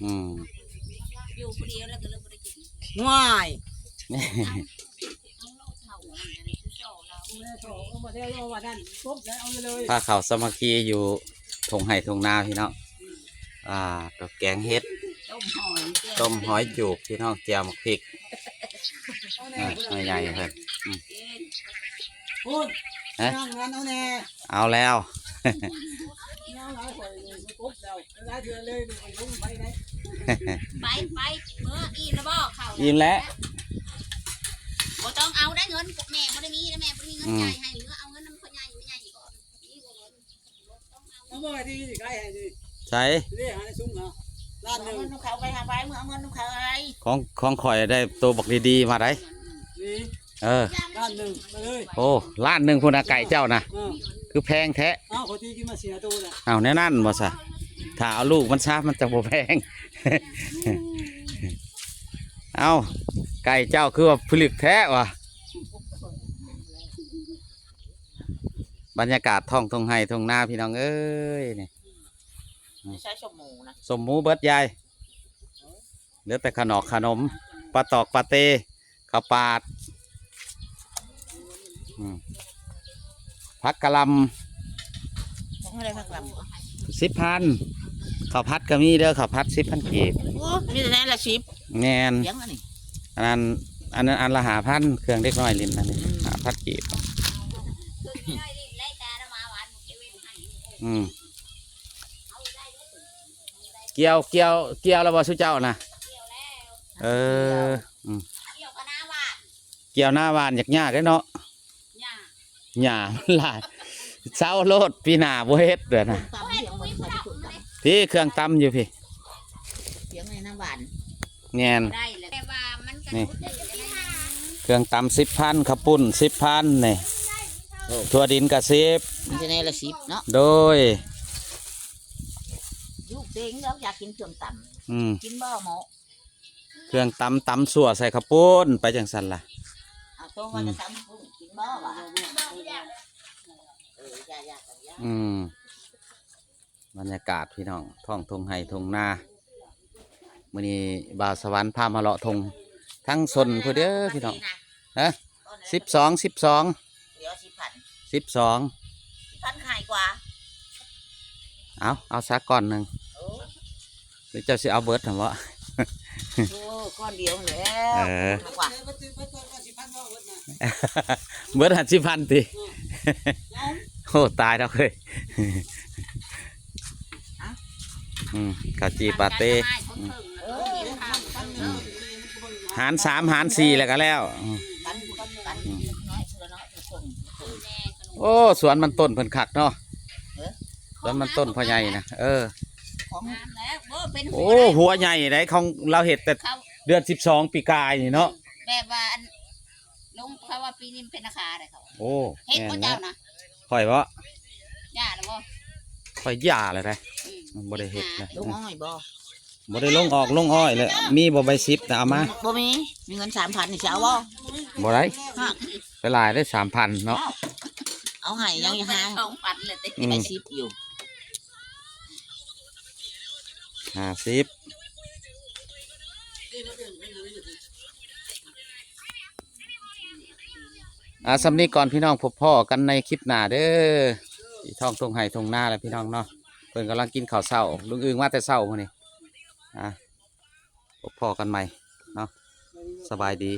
ອືມ ຢູ່ຜູ້ດຽວແລ້ວກໍເລີຍບໍ່ໄດ້ກິນ. ວ້າຍ ພາເຂົ້າສາມັກຄີຢູ່ທົ່ງໄຮ່ທົ່ງນາພີ່ນ້ອງ. ອ່າ ຕົວແກງເຫັດ ຕົ້ມຫອຍ ຕົ້ມຫອຍຈູບພີ່ນ້ອງ ແຈ່ວໝາກພິກ ອ່າ ໃຫຍ່ເພິ່ນ ອືມ ພຸ້ນ ຮະ ຈ້າງງານເອົາແດ່ ເອົາແລ້ວ ຍາວຫຼາຍ ຂ້ອຍນີ້ກົບແລ້ວ ຫຼາຍເທື່ອເລີຍ ຂ້ອຍລົງໄປໄດ້ ໄປ ໄປ ເອີ ອີ່ມແລ້ວບໍ່ ເຂົ້າ ອີ່ມແລ້ວ ບໍ່ຕ້ອງເອົາໄດ້ເງິນ ແມ່ບໍ່ໄດ້ມີເດ້ ແມ່ບໍ່ໄດ້ມີເງິນ ອືມ ຈ່າຍໃຫ້ ເມືອເອົາເງິນນຳພໍ່ໃຫຍ່ ແມ່ໃຫຍ່ກໍ ເອົາບໍ່ໄດ້ ຂາຍໃຫ້ນີ້ ໃສ ເດ້ ຫາໄດ້ສູງເນາະ ລ້ານໜຶ່ງ ເອົາເງິນນຳເຂົາໄປ ຫາໄປ ເມືອເອົາເງິນນຳເຂົາໄປ ຂອງ ຂອງຂ້ອຍໄດ້ໂຕບັກດີໆມາໄດ໋ ນີ້ ເອີ ລ້ານໜຶ່ງມາເລີຍ ໂອ້ ລ້ານໜຶ່ງພຸ້ນນະ ໄກ່ເຈົ້ານະ ເອີ ຄືແພງແທ້ ເອົ້າ ຂ້ອຍຕີກິນມາສີ່ຫ້າໂຕແລ້ວ ເອົ້າ ແນວນັ້ນບໍ່ຊະ ຖ້າເອົາລູກມັນຊະ ມັນຈະບໍ່ແພງ ເອົ້າ ໄກ່ເຈົ້າຄືວ່າຜະລຶກແທ້ວະ ບັນຍາກາດທ້ອງທົ່ງໄຮ່ທົ່ງນາພີ່ນ້ອງເອີຍ ນີ້ ໃຊ້ສົມໝູນະ ສົມໝູເບິດຍາຍ ເຫຼືອແຕ່ຂະໜອກຂະໜົມ ປາຕອກປາເຕ ເຂົ້າປາດ ອືມ ຜັກກະຫຼ່ຳ ຂອງເທົ່າໃດຜັກກະຫຼ່ຳ ສິບພັນ ເຂົ້າຜັດກໍມີເດີ ເຂົ້າຜັດສິບພັນກີບ ໂອ້ ມີແຕ່ອັນລະສິບ ແມ່ນ ຫຍັງອັນນີ້ ອັນນັ້ນ ອັນນັ້ນອັນລະຫ້າພັນ ເຄື່ອງເດັກນ້ອຍຫຼິ້ນອັນນີ້ ອືມ ຫ້າພັນກີບ ອືມ ກ່ຽວ ກ່ຽວ ກ່ຽວແລ້ວບໍ່ຊຸເຈົ້ານະ ເອີ ອືມ ກ່ຽວນາຫວ່ານຍາກໆເດ້ເນາະ ຫຍ້າ ຫຍ້າມັນຫຼາຍ ເຊົາໂລດ ປີໜ້າບໍ່ເຮັດເດີນະ ພີ່ເຄື່ອງຕຳຢູ່ພີ່ ສຽງໃນນ້ຳຫວານ ແມ່ນ ໄດ້ແລ້ວ ແຕ່ວ່າມັນກໍ ນີ້ ເຄື່ອງຕຳສິບພັນ ເຂົ້າປຸ້ນສິບພັນ ນີ້ ໂອ້ ຖົ່ວດິນກໍສິບ ມັນຈະແນ່ລະສິບເນາະ ໂດຍ ລູກເຕັງແລ້ວຢາກກິນເຄື່ອງຕຳ ອືມ ກິນບໍ່ເໝາະ ເຄື່ອງຕຳ ຕຳຊົ່ວໃສ່ເຂົ້າປຸ້ນໄປຈັ່ງຊັ້ນລະ ເອົາໂຕວ່າ ອືມ ຈະຕຳປຸ້ນກິນບໍ່ວະ ເອີ ຢ່າ ຢ່າ ຢ່າ ອືມ ບັນຍາກາດພີ່ນ້ອງ ທ້ອງທົ່ງໄຮ່ທົ່ງນາ ມື້ນີ້ບ່າວສະຫວັນພາມາເລາະທົ່ງ ທັງຊົນພຸ້ນເດີພີ່ນ້ອງ ຮະ ສິບສອງ ສິບສອງ ດຽວ ສິບພັນ ສິບສອງ ສິບພັນຂາຍກວ່າ ເອົາ ເອົາສາກ້ອນໜຶ່ງ ໂອ້ ຫຼືເຈົ້າຊິເອົາເບິດຫັ້ນບໍ? ໂອ້ ກ້ອນດຽວຫັ້ນແຫຼະ ເອີ ມາກວ່າ ເບິດຫ້າສິບພັນຕິ? ອືມ ໂອ້ ຕາຍແລ້ວເຮີ້ຍ ອືມ ເຂົ້າຈີ່ປາເຕ້ ອືມ ເອີ ອືມ ຫານສາມຫານສີ່ແລ້ວກໍແລ້ວ ອືມ ອືມ ໂອ້ ສວນມັນຕົ້ນເພິ່ນຄັກເນາະ ເອີ ສວນມັນຕົ້ນພໍ່ໃຫຍ່ນະ ເອີ ຂອງ ໂອ້ ຫົວໃຫຍ່ໃດ໋ ຂອງລາວເຮັດແຕ່ເດືອນສິບສອງປີກາຍນີ້ເນາະ ແບບວ່າອັນ ລົງ ເຂົາວ່າປີນີ້ມັນເປັນນາຄາເດ້ເຂົາ ໂອ້ ເຮັດບໍ່ເຈົ້ານະ ຂ້ອຍບໍ? ຢ່າແລ້ວບໍ? ຂ້ອຍຢ່າແລ້ວເດ້ ອືມ ມັນບໍ່ໄດ້ເຮັດນະ ລົງອ້ອຍບໍ? ບໍ່ໄດ້ລົງອອກລົງອ້ອຍແລ້ວ ມີບໍ່ໃບສິບນະ ເອົາມາ ບໍ່ມີ ມີເງິນສາມພັນນີ້ ຊິເອົາບໍ່? ບໍ່ໄດ້ ຮະ ໄປຫຼາຍເດ້ ສາມພັນເນາະ ເອົາໃຫ້ຍັງຢູ່ຫາ ສອງພັນເລີຍຕິ ອືມ ໃບສິບຢູ່ ຫ້າສິບ ອ່າ ສ່ຳນີ້ກ່ອນພີ່ນ້ອງ ພົບພໍ້ກັນໃນຄລິບໜ້າເດີ ທີ່ທ້ອງທົ່ງໄຮ່ທົ່ງນາແຫຼະພີ່ນ້ອງເນາະ ເພິ່ນກຳລັງກິນເຂົ້າເຊົ້າ ລຸງອຶ່ງມາແຕ່ເຊົ້າມື້ນີ້ ອ່າ ພົບພໍ້ກັນໃໝ່ເນາະ ສະບາຍດີ.